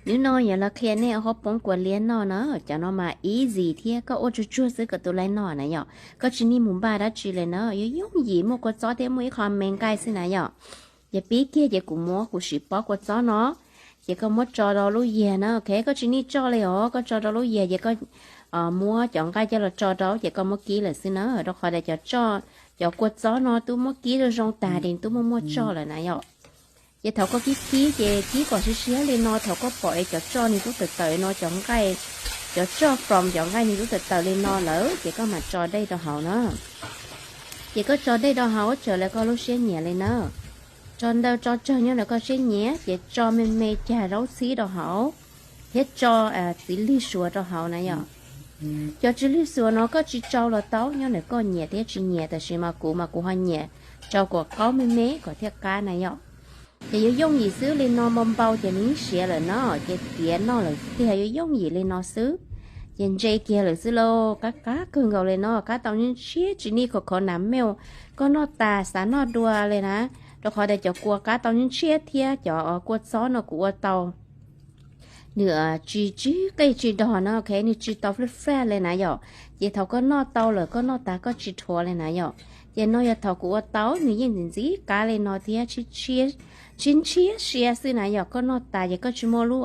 Hnub no yuav los qhia nej ua hauv poob kua liab noj na, cov no mas easy thiab koj ua tsuag tsuag xwb kom tus lais noj na yom. Koj tsis nij mus npaj dab tsi li na, yuav yooj yim, muaj kua txob thiab muaj ib qho me nqaij xwb na yom. Ces pib kiag ces kuv muab kuv sim pob kua txob no, ces koj muab tso rau lub yias na, ok, koj tsis nij tsoj li os, koj tso rau lub yias ces koj muab cov nqaij coj los tso rau ces koj muab kib lawm xwb na, rau qhov tias cov tsoj, cov kua txob no twb muab kib zoo zoo tag ces twb muaj muaj tsoj lawm na yom. Ces thaum koj kib kib ces kib kom siab siab li no, thaum koj pom es cov tsoj nws twb tawm tawm no, cov nqaij, cov tsoj from cov nqaij nws twb tawm tawm li no lawm ces koj mam tso dej rau hauv na. Ces koj tso dej rau hauv tsawm li koj lub siab nyiam li na. Tso ntawd tso tsawg nyob ntawm koj siab nyiam, ces tso me me cag zaub txhib rau hauv thiab tso txiv lig suav rau hauv na yom. Cov txiv lig suav no koj tsis tso los tau, nyob ntawm koj nyiam thiab tsis nyiam, tab sis mas kuv mas kuv ho nyiam tso kom qaub me me kom thiaj qab na yom. Ces yuav yooj yim xwb li no, npau npau ces nws yeej siav lawm no, ces tiav noj lawm tiag, yuav yooj yim li no xwb. Ces ntse kiag lawm xwb lauj, qab qab kawg nkaus li no, qab tau ntshiab tsis nij khov khov nas mej. Koj noj tas xav noj dua li na, rau qhov tias cov kua qab tau ntshiab thiab cov kua txob no kuv ua tau nws tsis tsib qij tsis dog na, ok, nws tsis tau flat flat li na yom. Ces thaum koj noj tau lawm koj noj tas koj tsis rhuav li na yom. Ces no yog thaum kuv ua tau, nws yeej ntxim ntxim qab li no thiab, tsis ntshiab siab xwb na yom. Koj noj tas ces koj tsis muaj lub